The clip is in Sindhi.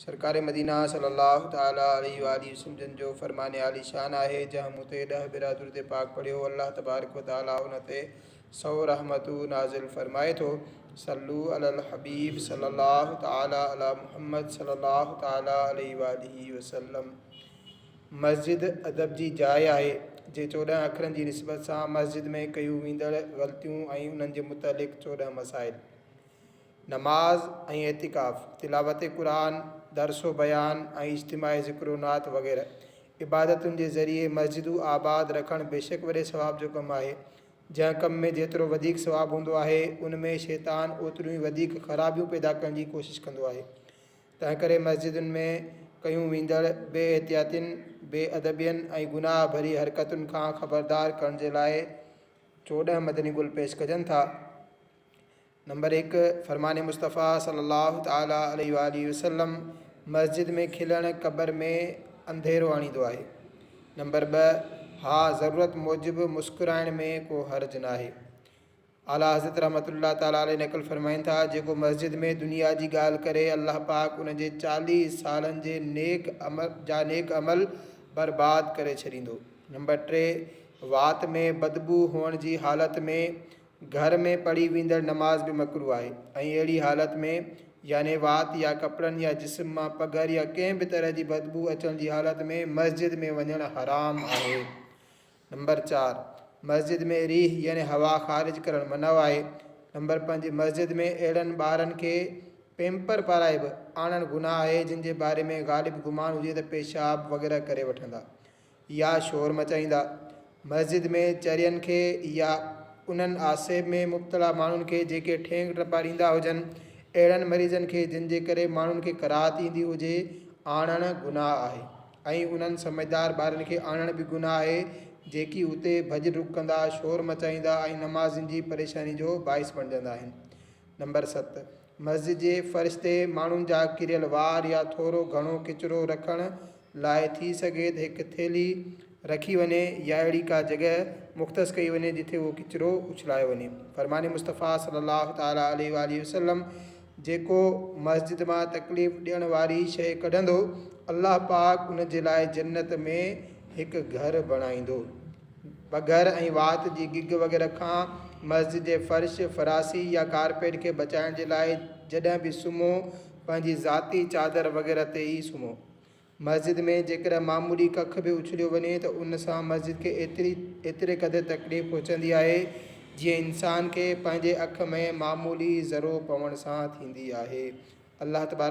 سرڪار مدينه صلّي الله تعالٰي عليه واٰله وسلّم جن جو فرمان عالي شان آهي، جنهن مون تي ڏهه ڀيرا درود پاڪ پڙهيو، الله تبارڪ و تعالٰي ان تي سئو رحمتون نازل فرمائي ٿو. صلو علي الحبيب صلّي الله تعالٰي علي محمّد صلّي الله تعالٰي عليه واٰله وسلّم. مسجد ادب جي جاء آهي، جي 14 اکرن جي نسبت سان مسجد ۾ ڪيون ويندڙ غلطيون ۽ انهن جي متعلق 14 مسائل. نماز ۽ اعتڪاف، تلاوت قرآن، درس و بيان ۽ اجتماع ذڪر و نعت وغيره عبادتن جي ذريعي مسجدون آباد رکڻ بيشڪ وڏي ثواب جو ڪم آهي. جنهن ڪم ۾ جيترو وڌيڪ ثواب هوندو آهي، ان ۾ شيطان اوتريون ئي وڌيڪ خرابيون پيدا ڪرڻ جي ڪوشش ڪندو آهي. تنهنڪري مسجدن ۾ ڪيون ويندڙ بي احتياطين، بي ادبين ۽ گناهه ڀري حرڪتن کان خبردار ڪرڻ جي لاء 14 مدني گل پيش ڪجن ٿا. نمبر هڪ، فرمان مصطفيٰ صلّي الله تعالٰي عليه واٰله وسلّم، مسجد ۾ کلڻ قبر ۾ انڌيرو آڻيندو آهي. نمبر ٻه، ها ضرورت موجب مسڪرائڻ ۾ ڪو حرج ناهي. اعليٰ حضرت رحمة الله تعالٰي عليه نقل فرمائن ٿا، جيڪو مسجد ۾ دنيا جي ڳالهه ڪري الله پاڪ ان جي 40 سالن جي نيڪ عمل جا نيڪ عمل برباد ڪري ڇڏيندو. نمبر ٽي، وات ۾ بدبو هئڻ جي حالت ۾ گهر ۾ پڙهي ويندڙ نماز به مڪروه آهي ۽ اهڙي حالت ۾ يعني وات يا ڪپڙن يا جسم مان پگهر يا ڪنهن به طرح جي بدبوء اچڻ جي حالت ۾ مسجد ۾ وڃڻ حرام آهي. نمبر چار، مسجد ۾ ريح يعني هوا خارج ڪرڻ منع آهي. نمبر پنج، مسجد ۾ اهڙن ٻارن کي پيمپر پارائي به آڻڻ گناهه آهي جن جي باري ۾ غالب گمان هجي ته پيشاب وغيره ڪري وٺندا. يا شور مچائيندا. مسجد ۾ چرين کي يا انهن آسيب ۾ مبتلا ماڻهن کي جيڪي ٺينگ ٽپا ڏيندا هجن، اهڙن مريضن کي جن جي ڪري ماڻهن کي ڪراهت ايندي هجي، آڻڻ گناهه آهي ۽ انهن سمجهدار ٻارن کي آڻڻ به گناهه آهي جيڪي اتي ڀڄ ڊڪ ڪندا، شور مچائيندا ۽ نمازين جي پريشاني جو باعث بڻجندا آهن. نمبر ست، مسجد جي فرش تي ماڻهن جا ڪريل وار يا ٿورو گهڻو ڪچرو رکڻ لاء ٿي سگهي ته هڪ ٿيلهي رکي وڃي يا اهڙي ڪا جڳهه مختص ڪئي وڃي جتي اهو ڪچرو اڇلايو وڃي. فرمان مصطفيٰ صلّي الله تعالٰي عليه واٰله وسلّم، جيڪو مسجد مان تڪليف ڏيڻ واري شيء ڪڍندو، الله پاڪ ان جي لاء جنت ۾ هڪ گهر بڻائيندو. پگهر ۽ وات جي گگ وغيره کان مسجد جي فرش، فراسي يا ڪارپيٽ کي بچائڻ جي لاء جڏهن به سمهو پنهنجي ذاتي چادر وغيره تي ئي سمهو. مسجد ۾ جيڪڏهن معمولي ڪک به اڇليو وڃي ته ان سان مسجد کي ايتري ايتري قدر تڪليف پهچندي آهي جيئن انسان کي پنهنجي اک ۾ معمولي ذرو پوڻ سان ٿيندي آهي. الله تبارڪ.